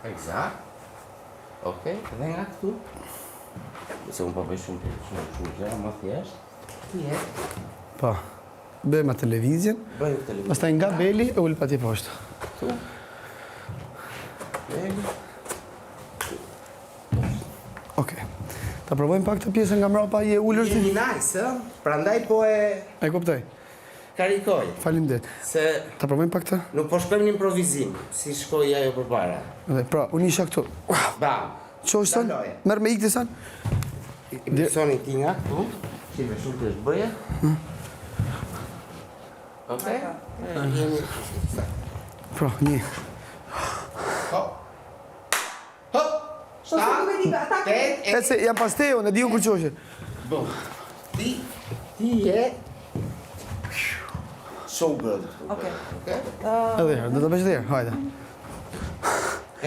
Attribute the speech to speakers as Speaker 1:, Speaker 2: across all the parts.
Speaker 1: Eksakt. Okej, dhe nga këtu. Se unë po bëj shumë shumë shumë gjëra më thjesht. Ti je.
Speaker 2: Po. Bëjmë atë lëvizjen.
Speaker 1: Bëjmë këtë lëvizje.
Speaker 2: Pastaj nga beli e ul pati poshtë.
Speaker 1: Këtu. Beli.
Speaker 2: Okej. Ta provojmë pak të pjesën nga mbrapa je ulur ti?
Speaker 1: Jemi nice, ë? Prandaj po e
Speaker 2: E kuptoj.
Speaker 1: karikoj.
Speaker 2: Faleminderit.
Speaker 1: Se
Speaker 2: Ta provojmë pak të?
Speaker 1: nuk po shkojmë në improvizim, si shkoi ajo përpara.
Speaker 2: Dhe pra, unë isha këtu.
Speaker 1: Bam.
Speaker 2: Çosh san?
Speaker 1: Ndaloje.
Speaker 2: Merr me ikë ti san?
Speaker 1: Soni ti nga këtu. Shife shumë të është bëje. Okej. Jemi
Speaker 2: Pra, një.
Speaker 1: Hop. Hop.
Speaker 3: Po se nuk e di, ata
Speaker 1: Tet,
Speaker 2: E se jam pas teje, unë e di unë kur qoshe.
Speaker 1: Bum. Ti ti je showgirl.
Speaker 3: Okej.
Speaker 1: Okej?
Speaker 2: Edhe herë, do ta bësh edhe herë, hajde.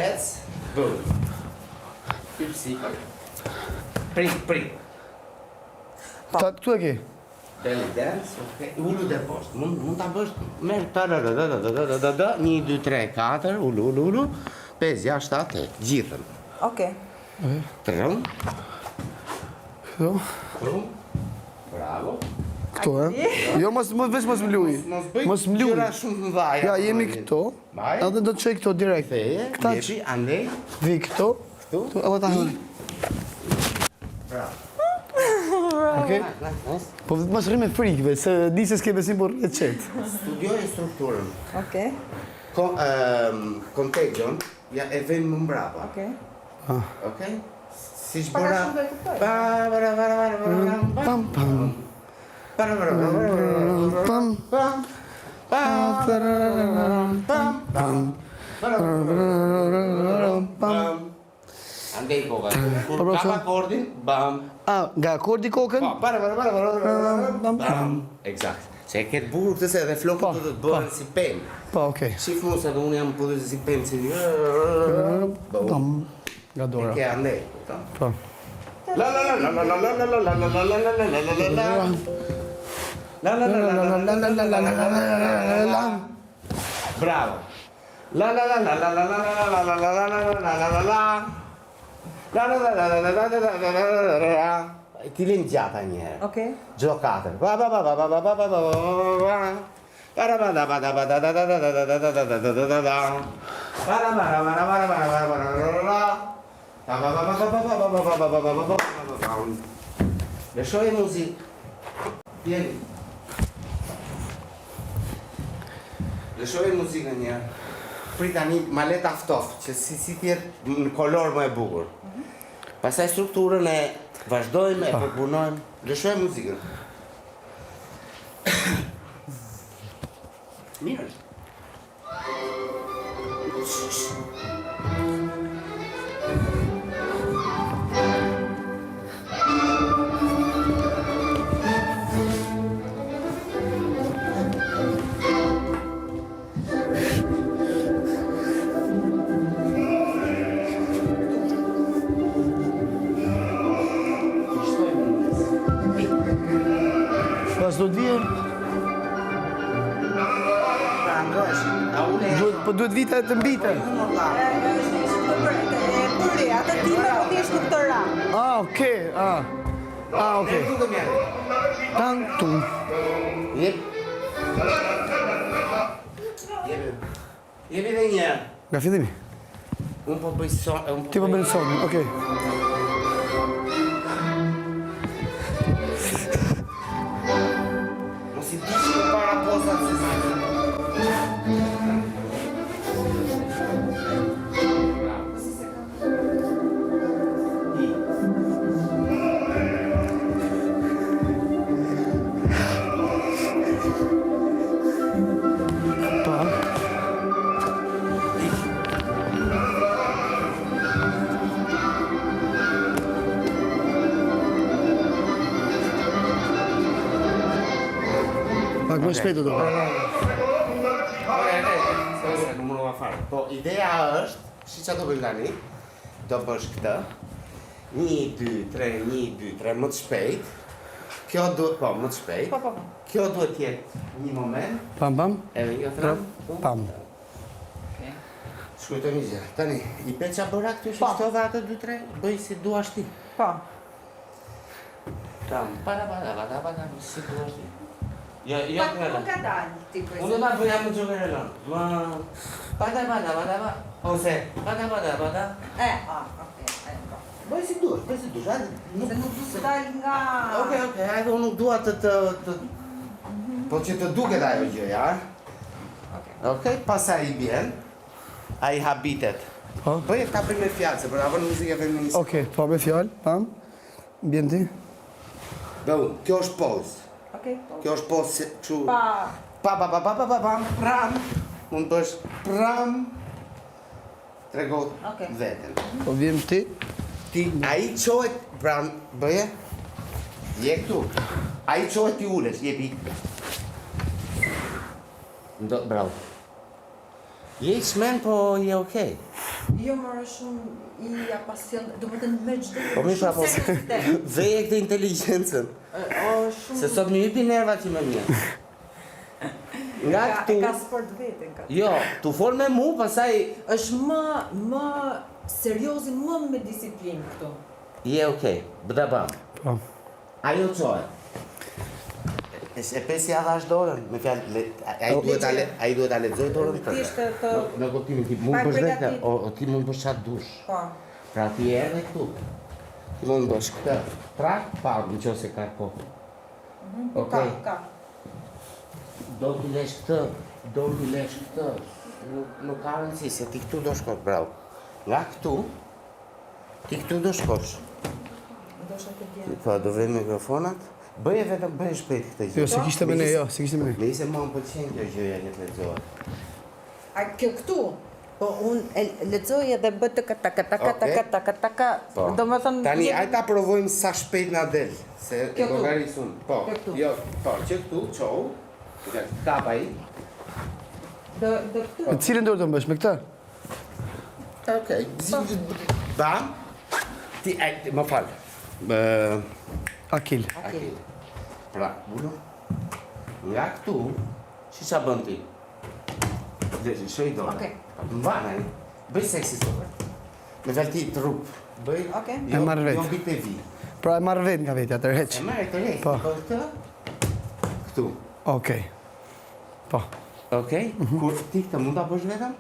Speaker 1: Ec. Bum. Ti si. Prit, prit.
Speaker 2: Ta këtu e ke.
Speaker 1: Belly dance, okej. Ulu dhe poshtë. Mund mund ta bësh merr ta da da da da da da da da 1 2 3 4 ulu ulu ulu 5 6 7 8 gjithën.
Speaker 3: Okej.
Speaker 1: Trëm,
Speaker 2: Këtu.
Speaker 1: trum. Bravo.
Speaker 2: Këtu, e? Jo, mos mos veç mos më luj.
Speaker 1: Mos bëj
Speaker 2: Mos më luj.
Speaker 1: gjëra shumë të mëdha.
Speaker 2: Ja, jemi këtu.
Speaker 1: Maj.
Speaker 2: Edhe do të çoj këto direkt.
Speaker 1: Theje,
Speaker 2: Këta
Speaker 1: jepi, andej,
Speaker 2: vi këtu.
Speaker 1: këtu.
Speaker 2: Këtu edhe ta hënë.
Speaker 1: Bravo.
Speaker 2: Okej?
Speaker 1: Nice, nice.
Speaker 2: Po mos rri me frikë, ve, se di se s'ke besim, por e qetë.
Speaker 1: Studioj strukturën.
Speaker 3: Okej.
Speaker 1: Ko, ehm, contagion, ja e vëmë më mbrapa.
Speaker 3: Okej.
Speaker 1: Okej? Si
Speaker 3: Pak a
Speaker 1: bëra...
Speaker 3: shumë e kuptoj.
Speaker 1: Pa, para, para, para, para, pa,
Speaker 2: Pam pam.
Speaker 1: para, para, para, para,
Speaker 2: Pam.
Speaker 1: pam, pa, pam,
Speaker 2: Pam.
Speaker 1: para, para,
Speaker 2: Pam.
Speaker 1: pam. Andej koka. Kur
Speaker 2: Po, po,
Speaker 1: kap
Speaker 2: po.
Speaker 1: akordin, bam.
Speaker 2: A, nga akordi kokën?
Speaker 1: Po, para, para, para, para, para,
Speaker 2: Pam,
Speaker 1: bam. Eksakt. Se e ke të bukur këtë se edhe flokët
Speaker 2: Po,
Speaker 1: do të të bëhen si pemë.
Speaker 2: Po, okej.
Speaker 1: Shif mu se edhe unë jam pothuajse si pemë si Bam.
Speaker 2: Pam. Nga dora.
Speaker 1: Ke andej, kupton?
Speaker 2: Po.
Speaker 1: La la la la la la la la la la la la la la la la la. La la la la la la la la la la la la la. Bravo. La la la la la la la la la la la la la la la la. La la la la la la la la la la la la la. Ti lënë gjata një herë.
Speaker 3: Okej.
Speaker 1: Çdo katër. Pa pa pa pa pa pa pa pa pa pa pa pa. Para pa da pa da pa da da da da da da da da da da da da da. Para para para para para para para para para. Pa pa pa pa pa pa pa pa pa pa pa pa pa pa pa pa. Lëshoj muzikë. Jeni. Lëshoj muzikën një herë. Prit tani ma le ta ftof, që si si të jetë në kolor më e bukur. Pastaj strukturën e vazhdojmë, e përpunojmë. Lëshoj muzikën. Mirë. është. Shtoj muzikën.
Speaker 2: Pas do të vije,
Speaker 1: Pra ndrohesh. Ta ule.
Speaker 2: duhet, po duhet vite të mbite.
Speaker 1: Unë vlla.
Speaker 3: Është ishte të bërë, e bëri, atë time po thjesht nuk të ra.
Speaker 2: Ah, okej, ah. Ah, okej.
Speaker 1: Ne dukem janë.
Speaker 2: Tan tum.
Speaker 1: Jep. Jep. Jepi edhe një herë.
Speaker 2: Nga fillimi.
Speaker 1: Unë po bëj son, unë po
Speaker 2: Ti po bën sonin, okej.
Speaker 1: Mos i dish për para pozat se si. Bravo. I.
Speaker 2: Pa. Pak më shpejt do do.
Speaker 1: Ore, ore, se se numërova fare. Po ideja është, si çfarë do bëjmë tani? Do bësh këtë. 1 2 3 1 2 3 më të shpejt. Kjo duhet, po, më të shpejt.
Speaker 3: Po, po, po.
Speaker 1: Kjo duhet të jetë një moment,
Speaker 2: Pam pam.
Speaker 1: edhe një tram.
Speaker 2: Pam.
Speaker 1: Shkruajtë një gjë. Tani, i pe ça bëra këtu që
Speaker 3: Po.
Speaker 1: shtova ato 2-3, bëj si duash ti.
Speaker 3: Po.
Speaker 1: Tam, para para para para, si duash ti. Jo, jo,
Speaker 3: Pak më ngadalë ti bëj.
Speaker 1: Unë do ta bëja më xhokerelon. Më para para para para ose para para para.
Speaker 3: E, a, okay, e, po.
Speaker 1: Bëj si duash, bëj si duash. Hajde, nuk
Speaker 3: Se nuk du të dal nga...
Speaker 1: Okej, okej, hajde, unë nuk dua të të të Po që të duket ajo gjëja, a?
Speaker 3: Okej.
Speaker 1: Okej, pastaj i bjen. Ai habitet.
Speaker 2: Po.
Speaker 1: Bëj ta bëj me fjalë, se për ta vënë muzikë feministe.
Speaker 2: Okej, po me fjalë, pam. Bjen ti.
Speaker 1: Bëu, kjo është pozë.
Speaker 3: Okej, po.
Speaker 1: Kjo është pozë se kështu.
Speaker 3: Pa.
Speaker 1: Pa pa pa pa pa pa pam, pram. Mund të bësh pram. Trego
Speaker 3: Okej.
Speaker 1: veten.
Speaker 2: Po vjen ti.
Speaker 1: Ti ai çohet pram, bëje. Je këtu. Ai çohet ti ulesh, jepi. Ndo, bravo. Je i çmen, po je okej.
Speaker 3: Jo, më është shumë i apasion, do më thënë me çdo
Speaker 1: Po mirë pra po.
Speaker 3: shumë seriozitet.
Speaker 1: Veje këtë inteligjencën.
Speaker 3: O, shumë
Speaker 1: Se sot më hypi nervat që më mirë. Nga
Speaker 3: ka,
Speaker 1: këtu.
Speaker 3: e ka sport veten ka.
Speaker 1: Jo, tu fol me mu, pastaj
Speaker 3: Është më më seriozi, më me disiplinë këtu.
Speaker 1: je okej. Bëda bam.
Speaker 2: Po.
Speaker 1: Ajo çohet. E e pesi ja dhash dorën, me fjalë, le- ai duhet ta le, ai duhet ta lexoj dorën tënde.
Speaker 3: Thjesht të- të-
Speaker 1: Në- Në kuptimin ti mund
Speaker 3: Pa
Speaker 1: bësh vetë,
Speaker 3: përgatit.
Speaker 1: o, o ti mund bësh çfarë dush.
Speaker 3: Po.
Speaker 1: Pra ti erdhe këtu. Ti mund bësh këtë. Pra, pa, në qoftë se ka kohë. Okej.
Speaker 3: Ka, ka.
Speaker 1: Do t'i lesh këtë, do t'i lesh këtë. Nuk, nuk ka rëndësi, se ti këtu do shkosh, bravo. Nga këtu, ti këtu do shkosh.
Speaker 3: Ndoshta të vjen.
Speaker 1: Po, do vëmë mikrofonat. Bëje vetëm, bëje shpejt këtë gjë.
Speaker 2: Jo, se kishte me ne, jo, se kishte me ne.
Speaker 1: Megjithëse mua më pëlqen kjo gjëja që të lexohet.
Speaker 3: A kjo këtu? Po unë e lexoj edhe bëj të taka taka taka
Speaker 1: Okej.
Speaker 3: taka taka.
Speaker 1: Po.
Speaker 3: Do më thënë
Speaker 1: Tani
Speaker 3: jemi-
Speaker 1: aj ta provojmë sa shpejt na del, se e
Speaker 3: Kjo këtu.
Speaker 1: llogaris unë. Po.
Speaker 3: Kjo këtu.
Speaker 1: Jo, po, që këtu çou. Ja, kap ai.
Speaker 3: do do këtu.
Speaker 2: Me cilën dorë do më bësh me këtë?
Speaker 1: Okej. Bam. Ti ai, më fal. Ë,
Speaker 2: Akil.
Speaker 1: Akil. Pra, ulo. Nga këtu, si ça bën ti? Dhe shoj dorën.
Speaker 3: Okej.
Speaker 1: Mban ai. Bëj seksi sot. Me fjalë ti trup. Bëj.
Speaker 3: Okej.
Speaker 1: Jo,
Speaker 2: E marr vetë.
Speaker 1: Jo mbi të vi.
Speaker 2: Pra e marr vetë nga vetja, tërheq.
Speaker 1: E marr të
Speaker 2: Po.
Speaker 1: Po këtë. Këtu.
Speaker 2: Okej. Po.
Speaker 1: Okej. Kur ti këtë mund ta bësh vetëm?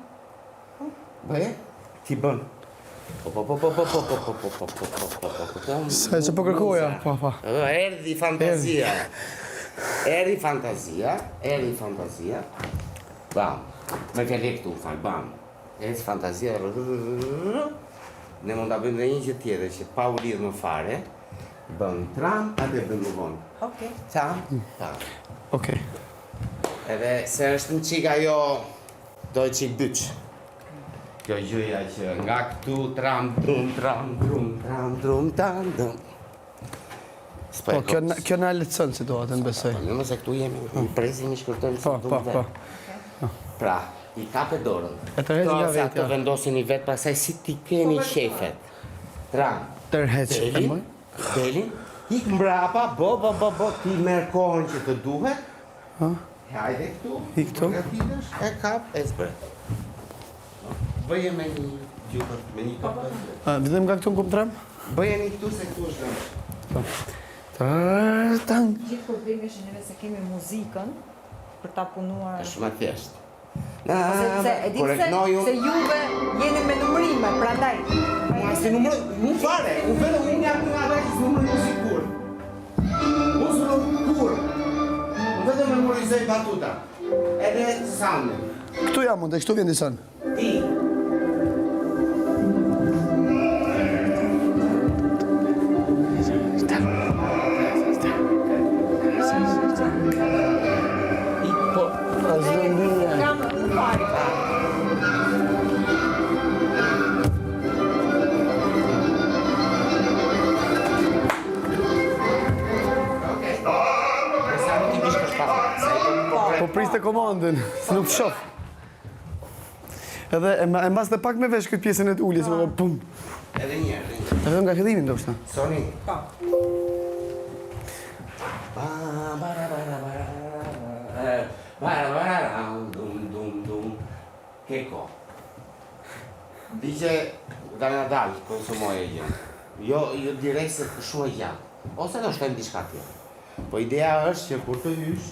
Speaker 1: Bëje? Ti bën. Po po po po po po po po po po po po po po po
Speaker 2: Se që po kërkoja, po, po.
Speaker 1: Ë, Erdhi fantazia. Erdhi fantazia, erdhi fantazia. Bam. Me fjalë këtu, fal, bam. Erdhi fantazia. Ne mund ta bëjmë edhe një gjë tjetër që pa u lidh më fare. Bën tram, atë e bën më vonë.
Speaker 3: Okej.
Speaker 1: Tam, tam.
Speaker 2: Okej.
Speaker 1: Edhe se është një çik ajo do e çik byç. Kjo gjëja që nga këtu tram drum tram drum tram drum tam drum. S'po
Speaker 2: Po,
Speaker 1: e
Speaker 2: kjo
Speaker 1: kuptoj.
Speaker 2: na, kjo na lehtëson situatën, besoj.
Speaker 1: Po, në se këtu jemi, i presim, i shkurtojmë
Speaker 2: Po,
Speaker 1: si
Speaker 2: po,
Speaker 1: duhet.
Speaker 2: po.
Speaker 1: Pra, i kape dorën.
Speaker 2: E tërheq
Speaker 1: Këto
Speaker 2: nga
Speaker 1: se
Speaker 2: vetja.
Speaker 1: Ato vendoseni vetë pasaj si ti keni qefet. Tram.
Speaker 2: Tërheq. E
Speaker 1: Delin,
Speaker 2: moj.
Speaker 1: delin, ik mbrapa, bo, bo, bo, bo, ti merr kohën që të duhet.
Speaker 2: Ha?
Speaker 1: Hajde këtu.
Speaker 2: Ik këtu.
Speaker 1: Përgatitesh, e kap, e zbret. Bëje me një gjupër, me një top.
Speaker 2: A, Vetëm nga këtu në kuptram?
Speaker 1: Bëjeni këtu se këtu është lëmsh.
Speaker 2: Po. Tërtang.
Speaker 3: Gjithë problemi është neve se kemi muzikën për ta punuar.
Speaker 1: Është shumë e thjeshtë.
Speaker 3: Se, se e di
Speaker 1: Kur e
Speaker 3: pse,
Speaker 1: knoj unë-
Speaker 3: se juve jeni me numërime, prandaj.
Speaker 1: Mua si numëroj, mu fare, unë vetëm unë jam nga ata që s'numëroj muzikë kur. Unë s'numëroj kur. Unë vetëm memorizoj batuta. Edhe soundin.
Speaker 2: Këtu jam unë, dhe këtu vjen dison.
Speaker 1: Ti. I, po,
Speaker 2: A s'do ndyrë.
Speaker 3: Kam unë fare.
Speaker 1: Okej. Sa nuk i bish për shpata, sa i bën
Speaker 2: Po priste komandën, se nuk të shoh. Edhe e, e mbas dhe pak me vesh këtë pjesën e të uljes, më pum.
Speaker 1: Edhe një herë, edhe një herë.
Speaker 2: E vetëm nga fillimi ndoshta.
Speaker 1: Soni.
Speaker 3: Po.
Speaker 1: Ba, bara, bara, bara, bara, bara, bara, dum, dum, dum. Ke kohë. Digje dalëngadalë konsumoje gjë. Jo, jo direkt se shumë e gjatë. Ose do shtojmë diçka tjetër. Po ideja është që kur të hysh,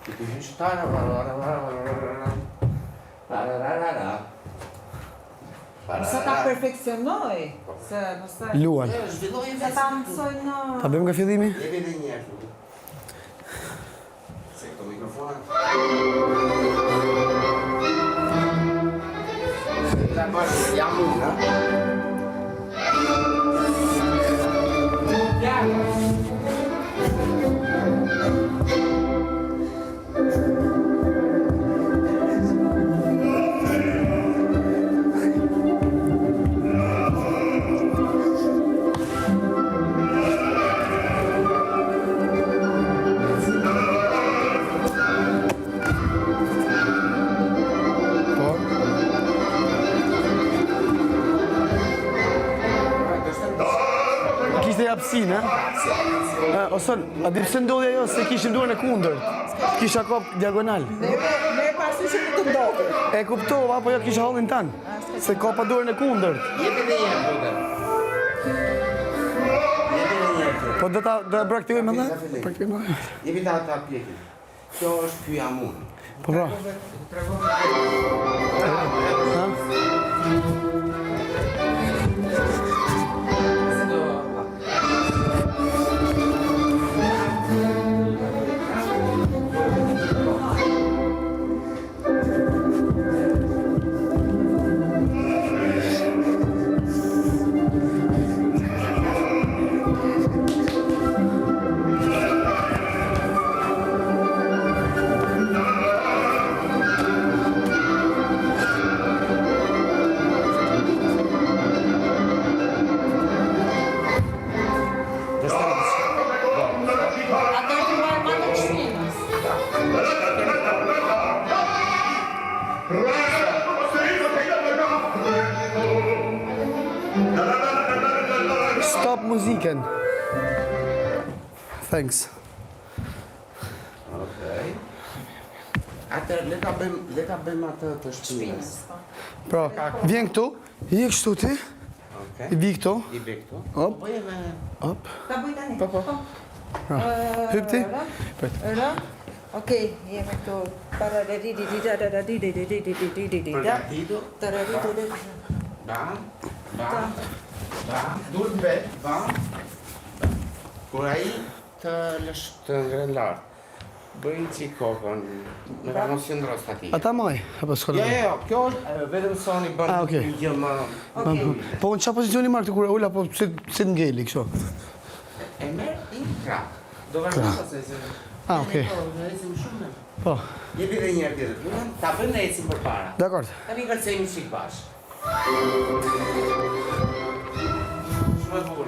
Speaker 1: që të hysh tarararararararararararara.
Speaker 3: Sa ta perfeksionoj, se pastaj
Speaker 2: Luan.
Speaker 1: Zhvilloj
Speaker 3: se ta mësoj në
Speaker 2: Ta bëjmë nga fillimi?
Speaker 1: Jepi edhe një herë. Se këto mikrofona. Ta bësh jam unë, ha? Ja.
Speaker 2: Po. Kishte hapësinë, ha? Ose, a di pse ndodhi ajo se kishim duarën e kundërt. Kisha kap diagonal.
Speaker 3: Merr parasysh që mund të ndodhi.
Speaker 2: E kuptova, po jo kisha hallin tan. Se kapa duarën e kundërt.
Speaker 1: Jepi edhe një herë, lutem. Jepi edhe një herë.
Speaker 2: Po do ta do e praktikojmë edhe?
Speaker 1: Nga fillimi.
Speaker 2: Praktikojmë edhe.
Speaker 1: Jepi ta ta pjekim. Kjo është ky jam unë.
Speaker 2: Po pra. Ha?
Speaker 1: Se do Do shtojmë diçka.
Speaker 3: Atë e mbaj mend të shpinës.
Speaker 2: Stop muzikën. Thanks.
Speaker 1: Okej. Atëherë le ta bëjmë le ta bëjmë atë të shpinës.
Speaker 3: Shpinës, po.
Speaker 2: Pra, vjen këtu, je kështu ti,
Speaker 1: Okej.
Speaker 2: i vi këtu,
Speaker 1: I bëj këtu.
Speaker 2: Hop.
Speaker 1: Po bëj edhe
Speaker 2: hop,
Speaker 3: Ta bëj tani.
Speaker 1: Po, po.
Speaker 2: pra, hyp ti, Prit.
Speaker 3: R. Okej, jemi këtu.
Speaker 1: përgatitur. Bam, bam, bam, duhet vet, bam. Kur ai të lësh të ngren lart. Bëj një çik kokën, në ka mos qëndro statike.
Speaker 2: Ata maj, apo s'ka
Speaker 1: Jo,
Speaker 2: nevojë?
Speaker 1: jo, jo, kjo është e, vetëm Sony bën
Speaker 2: Ah, okej.
Speaker 1: një gjë më
Speaker 3: Okej.
Speaker 2: Po unë çfarë pozicioni marr këtu kur e ul apo si si të ngeli kështu?
Speaker 1: e merr një krah. Do vazhdoj ose se.
Speaker 2: Ah, okej.
Speaker 1: Po, do ecim shumë. ne.
Speaker 2: Po,
Speaker 1: Jepi edhe një herë tjetër. Lutem, ta bëjmë ne ecim përpara.
Speaker 2: dakord.
Speaker 1: Tani kërcejmë një çik bashkë. Shumë e bukur.